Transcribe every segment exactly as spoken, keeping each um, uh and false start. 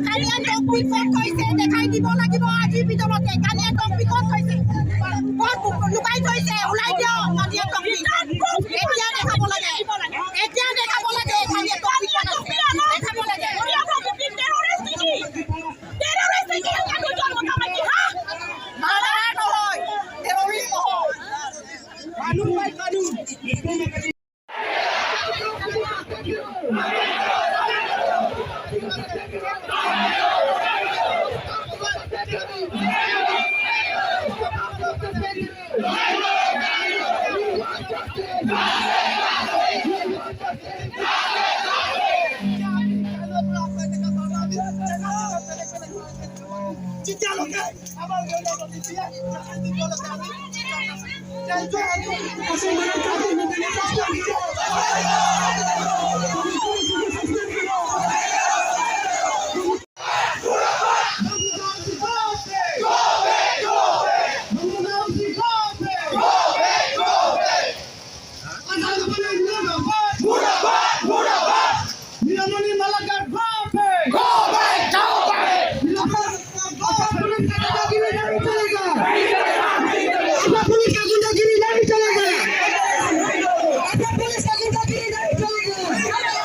কালিয়া টংপি ক'ত থৈছে, দেখাই দিব লাগিব আজিৰ ভিতৰতে। কালিয়া টংপি ক'ত থৈছে? ক'ত লুকাই থৈছে? ওলাই দিয়ক কালিয়া টংপি। এতিয়া দেখাব লাগে। এতিয়া দেখাব লাগে কালিয়া টংপি ক'ত আছে। দেখাব লাগে। মাৰ্ডাৰ নহয়, টেৰৰিষ্ট নহয়। Nilamani Malakar, go back! Go back! Go back! Nilamani Malakar, go back! Go back! Go back! Nilamani Malakar, go back! Police का गुंडागिरी नहीं चलेगा। ऐसा पुलिस का गुंडागिरी नहीं चलेगा। ऐसा पुलिस का गुंडागिरी नहीं चलेगा। ऐसा पुलिस का गुंडागिरी नहीं चलेगा।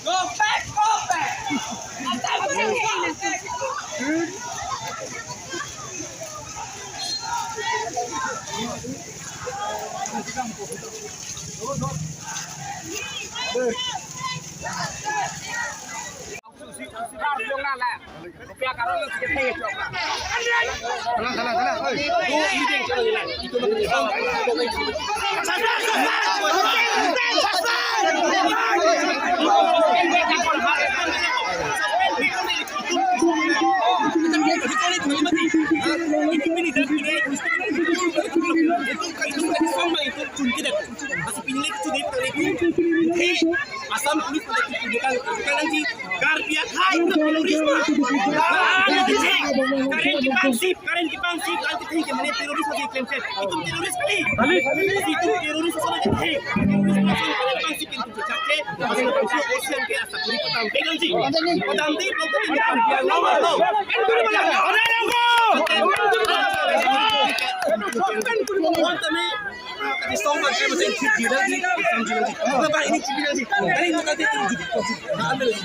Go back! Go back! Go back! Go back! Go back! Go back, go back. Assam Police pada kita kan kan nanti Karbi akhai terrorisme. Karen kipang sip, Karen kipang sip, nanti tinggi mana teroris lagi klaim klaim. Itu teroris kali. Itu teroris sana kita. Teroris sana Karen kipang sip itu cakap. Masih masuk ocean ke asap puri petang. Pegang sih. Petang di, petang di. Nomor lo. Kan baru malam. Ada yang go. Kan baru malam. Kan baru malam. Kati song bang kaya macam chip gila sih, sam gila sih. Kenapa ini chip gila sih? Ini kita dia tuh juga. Nah, ambil lagi.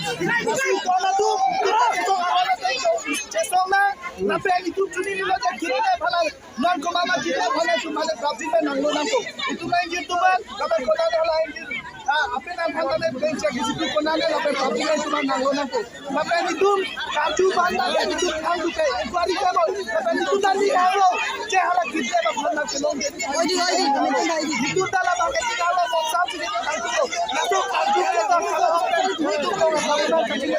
Song na, na pe itum chunili lo je gila phalai. Non ko mama gila phalai tu male prapti na nanglo nangko. Itum na injir tuman, na pe kona na la injir. Ah, apin na phalai na pe chak isi tu kona na la pe prapti na tuman nanglo nangko. Lapen itum karju aphan lapen itum thang duke inquiry kabo. Lapen itum ta ni halo. Che hala kitle ba aphan na kelong ke. Oidi, oidi, kami tu oidi. Itum ta labang ke halo moksa si ke thang duke. Laso karju ke ta halo. Itum ko na sabi na kami.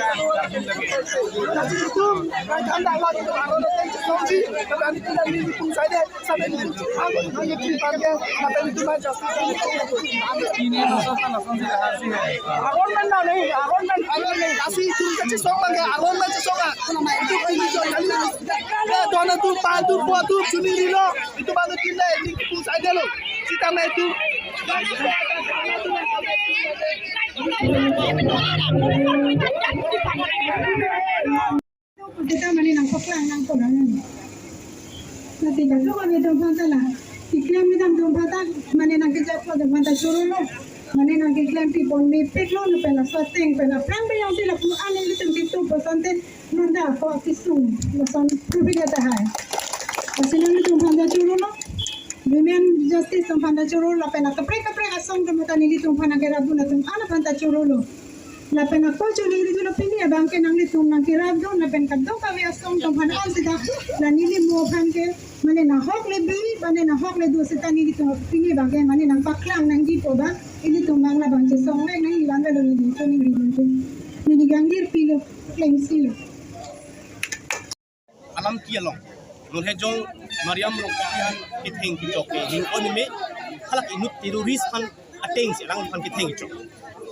Itum kan thang da halo itum aro na teng song si. Lapen itum ta ni pung sai de. Aron man na nahi, aron man, aron nahi. Asi itum kachesong bang ke, aron man chesong ah. Itum pini jo kali. Ya, dona tu, pa tu, po tu, chunili lo. Itum bang tu kinai, itum sai de lo. Sita na itum. Kita mane nangpaklang nangpo nang. Nanti dak lo kami dong phanta la. Iklang mi dam dong phanta mane nangkejak lo dong phanta choro lo. Mane nangkeklang pi bon mepik lo lapen laso ateng pen aphrang beyong si lapu aning itum kitu pasante manda ko kisung lason public tahai. Lasi nangli dong phanta choro lo. Women justice dong phanta choro lapen kaprek kaprek asong dong phanta neli dong phanta kerap dun atum ana phanta choro lo. Lapen ako choningri dun pini abang ke nanglitum nangkerap dun lapen kadokave asong dong phanta an sida la neli mo aphan ke mane nahok le bi mane nahok le do sita nelitum pini abang ke mane nangpaklang nangjipo abang ilitum abang labang chesong le nang ivan velo neli choningri dun. Neli gangjirpi lo, klem si lo. Alamki along, Nohejong Mariam Rongpi aphan ketheng kechok ke hingkon me, halak inut terrorist aphan ateng si alangliphan ketheng chok.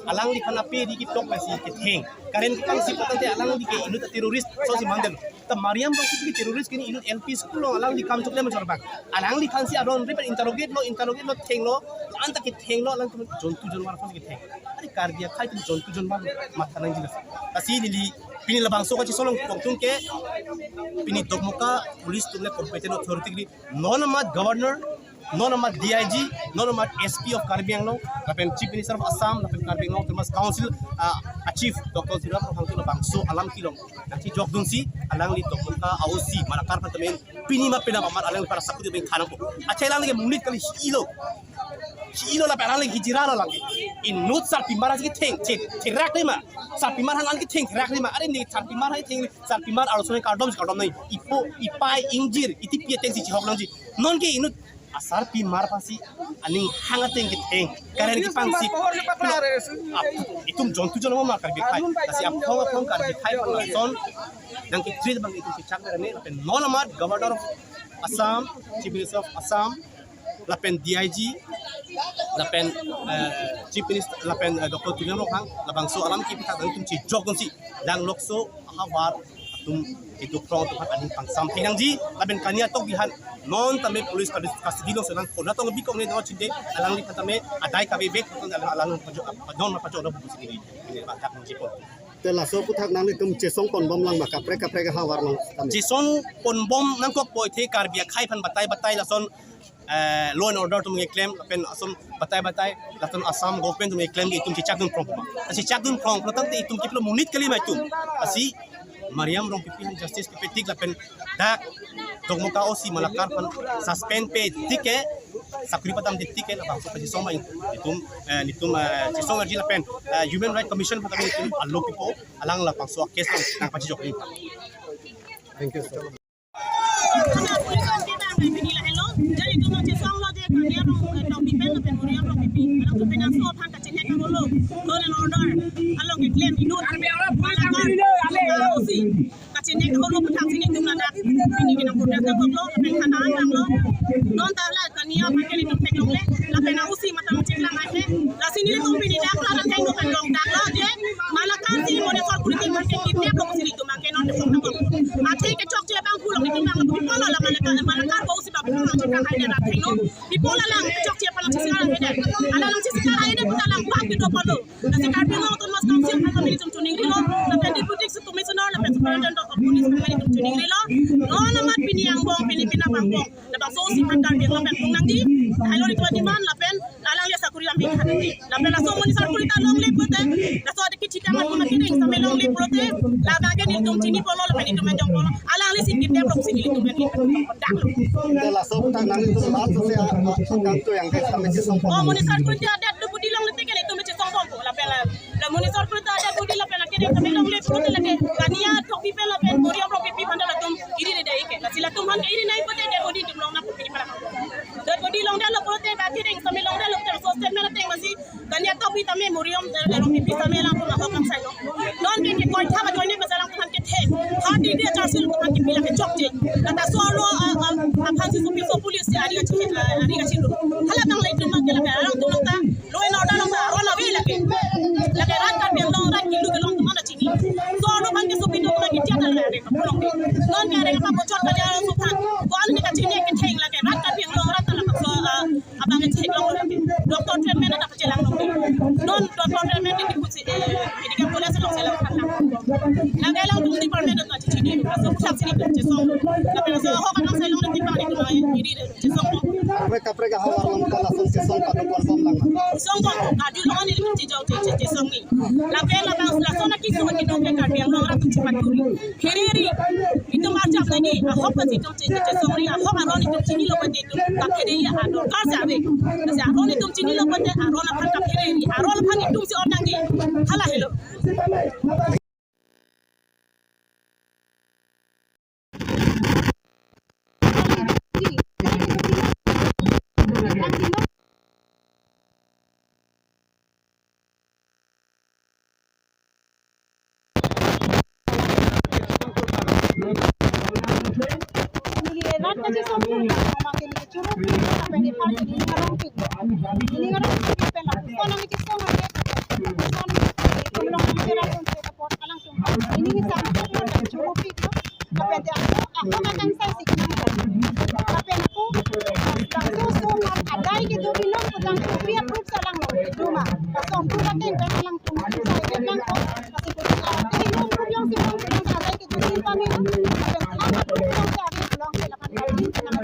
Alangliphan ape di ketok pensi ketheng. Current kang si patang te alangli ke inut terrorist so si mandem. Ta Mariam Rongpipi terrorist kini inut L P school along alangli kam chokle machor bang. Alangliphan si aron ri pen interrogate lo, interrogate lo, thenglo, anta kethenglo, alang jontu jonwar so si ketheng. Are Karbi akhai atum jontu jonwar matha nangji lasi. Lasi neli pini labangso kachesong along kongtung ke pini Dokmoka police atum le competent authority kri, non amat governor, non amat D I G, non amat S P of Karbi Anglong, lapen Chief Minister of Assam, lapen Karbi Anglong Autonomous Council, ah, a Chief Doctor Tuliram Ronghang atum labangso alam kelong nangchejokdunsi alangli Dokmoka a O C Malakar aphan tame pini ma penap amat alangli para sakuri pen thanangpo. Accha alangli ke monit kali, helo. Helo lapen alangli hijira lo lagi. Inut sarpimar si ketheng, che, therak rima. Sarpimar han alangli ketheng, therak rima. Are ne sarpimar hai theng, sarpimar arloso kardom si kardom nai. Ipo, ipai, ingjir, iti pi ateng si chihok nangji. Non ke inut asarpimar aphansi aning hang ateng ketheng. Current kepang si. Ap-, itum jontu jonwar ma Karbi akhai. Lasi aphong aphong Karbi akhai aphan lason nangketreat abang itum kechak dare ne, lapen non amat Governor of Assam, Chief Minister of Assam, lapen D I G, lapen, eh, Chief Minister, lapen, eh, Doctor Tuliram Ronghang, labangso alam kepathak nangtum chejokdunsi langlokso ahavar atum kedo krong atum aphan aning pangsam thek nangji, lapen kania tok bihan non tame police custody along selang kona tong bikok ne dong chinde, alangliphan tame adai kave bek alang, alang pajo, padon pajo do busi ini, ini batak nangji pon. Te laso aputhak nanglitum chesong ponbom lang ma kaprek kaprek ahavar along tame? Chesong ponbom nangkokpo athe Karbi akhai aphan batai batai lason, eh, law and order atum keklem, lapen ason batai batai, lason Assam government atum keklem itum chechakdun krong. Chechakdun krong, pulo tangte itum kepilo monit kali ma itum. Lasi Mariam Rongpipi aphan justice kepetik lapen dak Dokmoka O C Malakar aphan suspend pe tik ke, sakuri padamde tik ke, labangso kachesong ma itum, eh, nelitum, eh, chesong arji lapen, eh, Human Rights Commission aphan itum alo pipo, alang labangso case nangpachejok. Thank you, sir. Jadi itum chesong lo je Karbi Anglong, eh, Dokmoka pen lapen Mariam Rongpipi, alangtum penang so aphan kachenek holo, law and order along keklem inut Malakar, Dokmoka O C kachenek holo aputhak si nelitum ladak pini ke nang protest nangkoklo, lapen than nangdamlo. Non ta la kania aphan ke nelitum theklongle, lapen a O C matha cheklang ahe. Lasi nelitum pini dak la thengno pen longdaklo je Malakar si Monesor Kuriti aphan ke kidnap lo pusi nelitum abang ke non theklong nangkok. Athe kechokche abang pulo nelitum abang lo, pi apotlo la Malakar, Malakar O C abang pi apotlo cheklang ahe dak thengno. Pi apotlo alang kechokche aphan lang chesikar ahe dak. Alang chesikar ahe dak puta alang bak kedo apotlo. Lasi Karbi Anglong Autonomous Council aphan kami nelitum choningrilo, lapen Deputy Commissioner, lapen Superintendent of Police aphan kami nelitum choningrilo. Non amat pini angbong, pini penap angbong, labangso O C aphan Karbi Anglong pen pung nangji, hailo nelitum demand lapen alangli asakuri lam bikhan nangji. Lapen laso Monesor Kuriti alongle pulote, laso adi kithik amat kuma kedeng sitame longle pulote, labang ke nelitum chini apotlo, lapen nelitum jong apotlo, alangli si kidnap lo pusi nelitum pen dak lo. Te laso aputhak nanglitum mat so se a, a, a, kangtui angke sitame chesong pon. Oh, Monesor Kuriti adet do budi longle tik ke nelitum chesong ponpo, lapen la, la Monesor Kuriti adet budi lapen akedeng sitame longle pulote lake kania Dokmoka pen lapen Mariam Rongpipi aphan ta latum iri dede ke. Lasi latum aphan ke iri nai pulote adet budi nelitum long nangpo pini para. Adet budi longdetlo pulote ba akedeng sitame longdetlo pulote so statement ateng masi kania Dokmoka tame Mariam, eh, Rongpipi tame alangtum ahok kangsai lo. Non ke ke koi thap ajoine masa alangtum aphan ketheng. Third degree charge sheet alangtum aphan kepi lake chokche. Lata so alo, a, a, aphan si sopi so police si ari kachi, a, ari kachi lo. Hala abang le itum abang ke lake alangtum along ta law and order along ta aron ave lake. Lake rat Karbi Anglong rat kilu kelong atum an ta chini. So alo abang ke sopi atum abang ke chata lake. Pulo ke. Non ke areng apa bocor kali alang so aphan. Ko-an ne kachini ketheng lake rat Karbi Anglong rat ta lake so, a, abang ke theklong lo lake. Doctor treatment ta pachelang longle. Non doctor treatment ke pusi, eh, medical college along selang aphan lang. Lake alangtum department ta chini, laso aputhak si nelitum chesong. Lapen laso ahok kangsai longle tik abang nelitum iri dede chesong. Kaprek kaprek ahavar along ta lason chesong pado ponbom lang. Chesong pon, kaju longan nelitum chejok che, che, chesong ni. Lapen labang lason aki so aki dong ke Karbi Anglong rat atum chepaturi. Pherere, itum arjap nangji, ahok pensi itum che, che, chesongri, ahok aron itum chinilo pute itum kapherere adorkar si ave. Lasi aron itum chinilo pute aron aphan kapherere, aron aphan itum si on nangji. Hala helo. Neli rat kachesong pon, mama ke neli churu pon, lapen nephan ke neli ngarong pon. Neli ngarong pon pen la nangkesong ave, lapuson, eh, kumlong nangcherap un-e apot alangtum ini sampai choro pik lo. Lapen te ako, ako kakan sai si kenang. Lapen ako, bangso so adai kedo bilong kudang kopi approve sa langlo, kedo ma. Laso approve ateng pen alangtum sai pen langlo. Lasi ko, ah, te ilong pun yang si long, kudang adai kedo bilong pamelo. Lapen sa approve sa ave long ke lapan kali, kenang.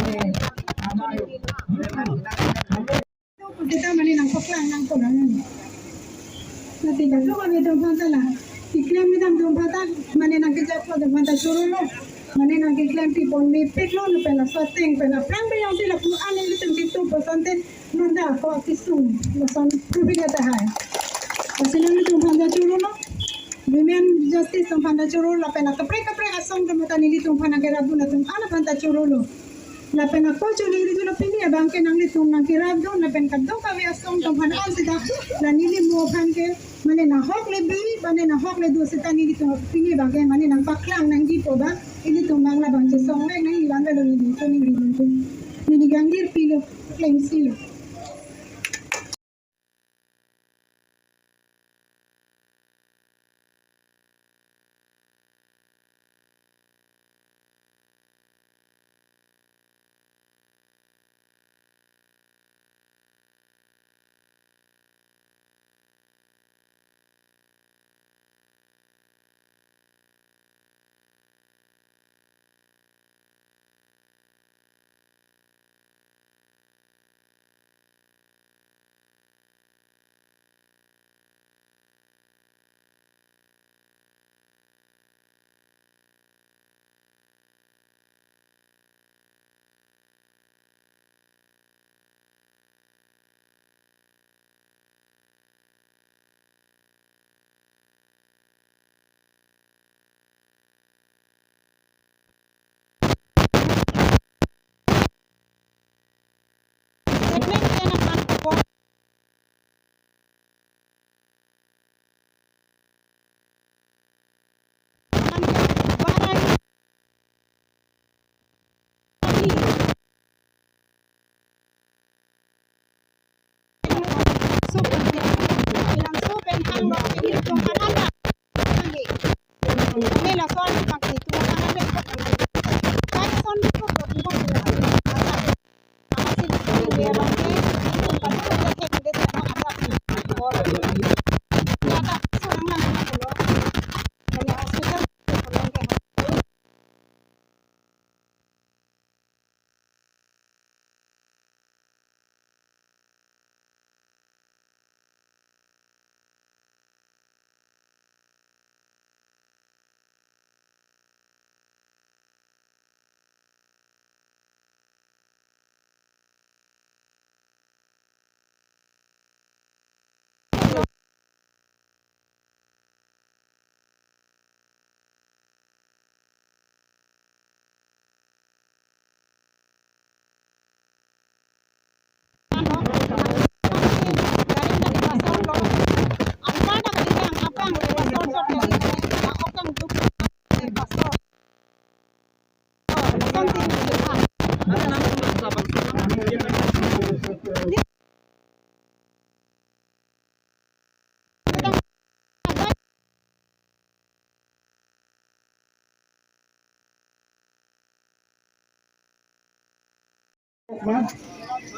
Kita mane nangpaklang nangkok nang. Lasi dak lo mane dong phanta la. Keklem kedam dong phanta, mane nangkejaplo dong phanta choro lo. Mane nangkeklem pipon mepik lo, lapen laso ateng pen aphrang pen yang si lapu an ilitum ketu pasante manda ko kisung lason prubida tahai. Lasi nangtum phanta choro lo. Women Justice atum phanta choro lapen akaprek kaprek asong atum ta nelitum aphan kerapdun atum an aphanta choro lo. Lapen ako choro ri julo pini abang ke nanglitum nangkerapdun lapen kadokave asong atum aphan an seta la neli mo aphan ke mane nahok le bi, mane nahok le do seta nelitum pini abang ke mane nangpaklang nangjipo abang ilitum abang labang chesong le nang ilan le lo nelitum nelitum. Neli gangjir pilo, klem si lo.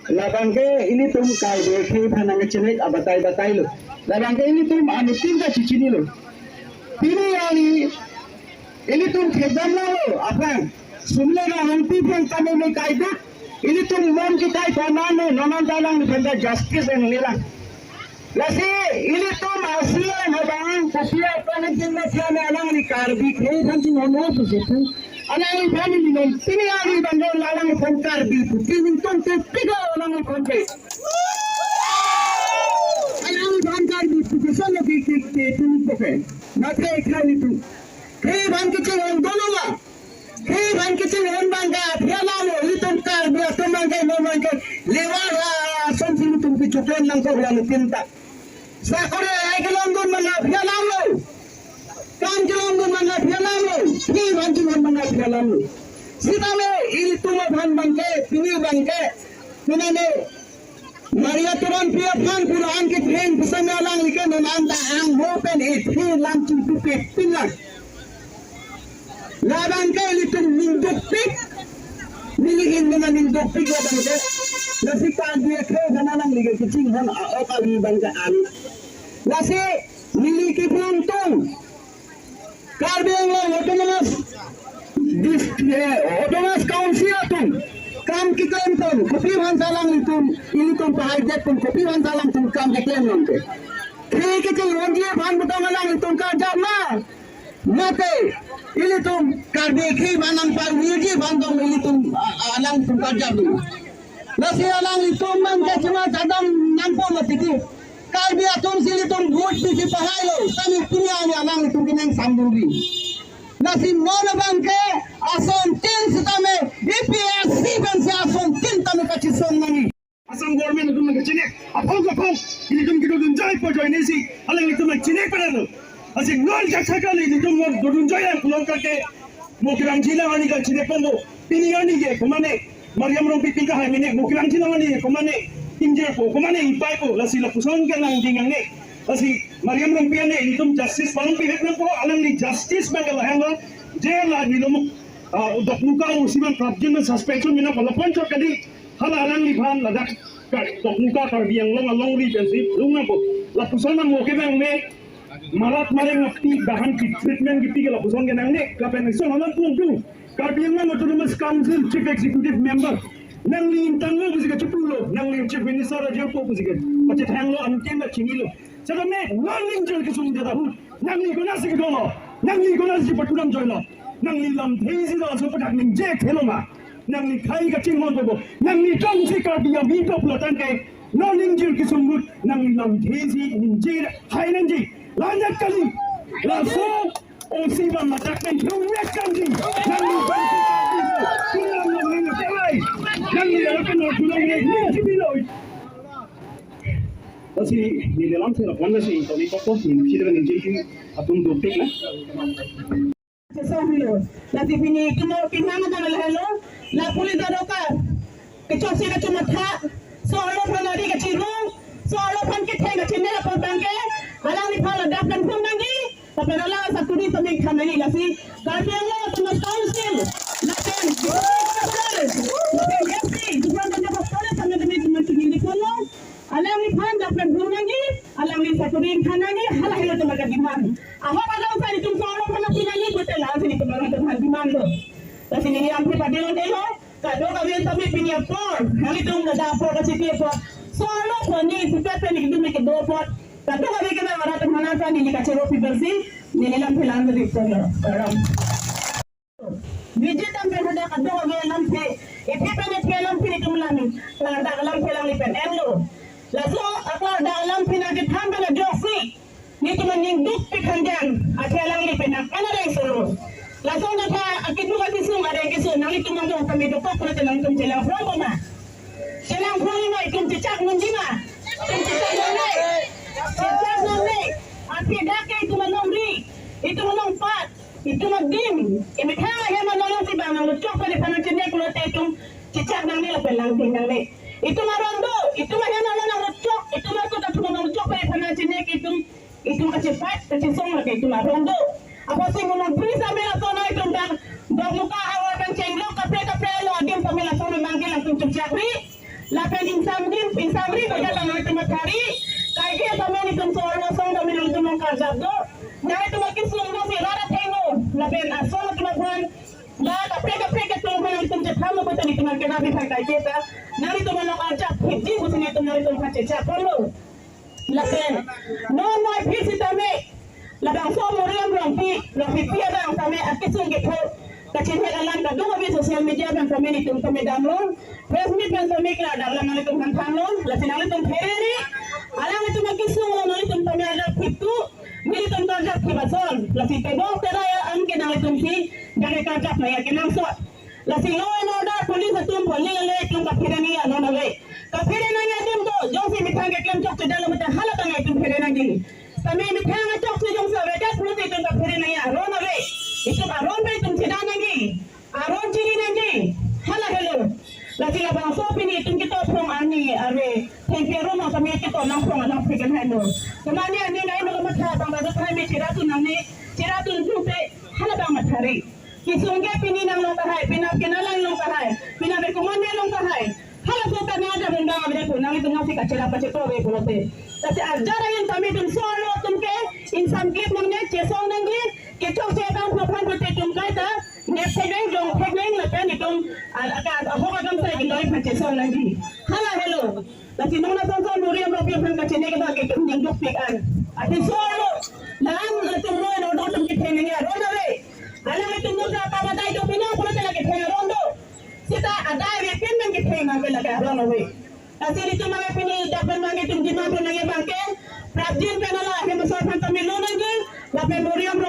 Labang ke ilitum kai de ke phanang chenek abatai batai lo. Labang ke ilitum anutin ta chichinilo. Pini ali ilitum khedam lo aphrang. Sumle na hongpi phan kami me kai duk. Ilitum mon ke kai phanang ne nonan dalang ni phanda justice en nilang. Lasi ilitum asli abang kopi aphan jin na siya na alangli Karbi khei phan jin hono pusi pu. Alangli phan ni non pini ali abang alangli phan Karbi pu. Tin tung te pika alangli phan ke. Alangli phan Karbi pu ke solo ke ke ke tu poke. Na ke khai tu. Khei phan ke cheng hon dolo ba. Khei phan kecheng hon abang ke aphi alam lo, ilitum Karbi atum abang ke, non abang ke, lewat, ah, ason si ilitum kechokon nangkok lalu pinta. Sakori ai kelongdun abang ke aphi alam lo. Kam kelongdun abang ke aphi alam lo. Khei phan kecheng hon abang ke aphi alam lo. Sitame ilitum aphan abang ke, pini abang ke, pini ne, Maria Teronpi aphan pulo an ke Pusitame alangli ke non anta angho pen ethi lam chingtupik pinlang. Labang ke ilitum ningdukpik. Nelihin nang ningdukpik labang ke. Lasi Karbi akhei aphan alangli ke kachinghon a-ok avi abang ke an. Lasi neli kipon tung Karbi Anglong Autonomous Dist-, eh, Autonomous Council atum kam keklem tum, kopi aphan si alanglitum, ilitum pahai det tum, kopi aphan si alangtum kam keklem nangke. Khei kechinghonji aphan pu tong alanglitum karjap ma. Mate, ilitum Karbi akhei aphan nangpalvirji aphan tong ilitum, a-, a-, alangtum karjap dun. Lasi alanglitum abang ke cuma chadam nangpo mati ki. Karbi atum si ilitum vote pisi pahailo, sami punya ni alanglitum ke nang samburi. Lasi non abang ke asontin sitame A P S C pen si asontin tame kachisong nangji. Assam government atum nangkachinek, aphong aphong, ilitum kedodun jai po joine si, alanglitum nangchinek pada lo. Lasi non kachakali ilitum non dodun jai ang pulang kake, mo kerang jila ani kachinekponpo, pini ani ke, komane, Mariam Rongpi tingka hai mene, mo kerang jila ani, komane, injure po, komane, ipai po, lasi lapuson ke nangding nangne. Lasi Mariam Rongpi ane, ilitum justice palong pihek nangpo, alangli justice abang ke lahelo, jail la nilomuk, ah, Dokmoka usi abang prapjin abang suspension mina palapon chot kali, hala alangliphan ladak ka, Dokmoka Karbi Anglong alongri pensi lung nangpo. Lapuson nang mo ke nang me marat mareng api bahan ki treatment kipi ke lapuson ke nangne. Lapen ison alam pung tu Karbi Anglong Autonomous Council Chief Executive Member. Nangli ingtanglo pusi kachipulo. Nangli Chief Minister ajo po pusi ke. Pachethanglo, anke nang chinilo. Sitame non ningjir kesung jadahut. Nangli konatsi kedolo. Nangli konatsi patunam joilo. Nangli lamthe isi do aso padak ningje thelo ma. Nangli khei kachinghon bobo. Nangli jongsi Karbi avi do pulo tangte. Non ningjir kesung ahut. Nangli lamthe isi ningje hai nangji. Lanjat kali. Laso O C abang matak pen thung nek kanji. Nangli jongsi Karbi do. Pulang nang nang kelai. Nangli akan pulang nek nek sibilo. Lasi neli lamthe lapu-an lasi toni koko neli sida neli jengki atum dopik na. Sesong lo. Lasi pini kino pinang na lahelo. La police adoka. Kechok si kachomatha. So arlo aphan ari kachiru. So arlo aphan ketheng kachine apot abang ke. Alangliphan ladak pen phone nangji. Lapen alang asakuri tame than nangji lasi. Karbi Anglong Autonomous Council. Lapen District Council. Lapen S P. Different kind of authority tame tame tame tame tame. Alangliphan lapen phone nangji, alangli sakuri ingthan nangji, hala helo tame kademand. Ahok alam sa itum so arlo aphan nangpi nangji, kote la si itum arlo aphan demand lo. Lasi neli lamthe padelo delo, kadokave tame pini apor, nanglitum ladak apor kachipi apor. So arlo aphan ni sipet pen itum kedo apor. Kadokave ke nang arat mana sa neli kachero pi pensi, neli lamthe lang di apor lo. Karam. Vijit tam pen hadak kadokave lamthe, ephi pen ephi alamthe itum lang, ladak lamthe alangli pen enlo. Laso akla dak lamthe nangkethan pen ajoksi, nitum ningdukpik hangjan, athe alangli pen nang anareng solo. Laso nangkethan akiduk akisung areng kisung, nanglitum nangduk kami dokok pulote nangtum chelang phrong ma. Chelang phrong ma, itum chechak nangji ma. Itum chechak nangne. Chechak nangne. Athe dak ke itum alongri, itum alongpat. Itum adim, emethang ahem along si bang nang luchok pare aphan nangchinek pulote itum chechak nangne lapen langding nangne. Itum arong do, itum ahem along nang luchok, itum akut atum nang luchok pare aphan nangchinek itum, itum kachepat, kachesong lake itum arong do. Apotsi mo montri same lason nang itum bang, Dokmoka havar bang chenglok kaprek kaprek lo adim same lason nang ke langsung chechak ri. Lapen ingsamri, ingsamri boja tang nangtum mathari. Kaike tame nitum so arlo asong tame nangtum nangkarjap do. Nangtum akisung do si rara thengo. Lapen asong atum aphan. Ba kaprek kaprek atum aphan nangtum chethan lo boja nitum nangkena bithai kaike ta. Nangtum nangkarjap phitji pusi nitum nangtum aphan chechak lo. Lapen non mai phit sitame. Labangso Mariam Rongpi, Rongpi pi abang tame akisung ketho. Kachinghek alam kadokave social media abang tame nitum tame damlo. Press meet abang tame klardak alam nanglitum aphan thanlo. Lasi nanglitum pherere. Alanglitum akisung lo nanglitum tame arjap phit tu. Nelitum karjap phit ason. Lasi tebok terai an ke nanglitum si. Jake karjap nangji akenangsot. Lasi law and order police atum pon ning le itum kaphere nangji aron ave. Kaphere nangji adim do, jongsi methang keklem chokche dalo methang hala tang itum phere nangji. Tame methang chokche jongsi avedet pulote itum kaphere nangji aron ave. Itum aron pen itum chedam nangji. Aron chini nangji. Hala helo. Lasi labangso pini itum ketok phrong ani ave. Thengpi aron tame ketok Nangphrong nangphrek an hai lo. Kemane ani nai no kamatha abang badu thai me chera tu nang ne chera tu nang pe hala abang mathari. Kesung ke pini nanglong tahai, penap ke nanglong tahai, penap ke komatne long tahai. Halaso ta nang ada benda ada pun nanglitum nangsi kachera pachekro ave pulote. Lasi ajar ayin kami atum so-arlo atum ke insam klip nangne chesong nangji, kechokche abang aphan pulote itum kaita nepthek nang, jongthek nang lapen itum a-, aka ahok akam sai keloi aphan chesong nangji. Hala helo. Lasi non asonson muri amropi aphan kachini kedok itum nangdukpik an. Ati so-arlo. Lang itum noi no dong itum ketheng nangji aron ave. Alanglitum nurja ta badai do pino pulote la ketheng aron do. Seta adai ave pin nang ketheng nang ke lake aron ave. Lasi itum abang pini dak pen abang itum demand pen nangji abang ke prapjin pen ala hem so aphan kami lo nangji. Lapen muri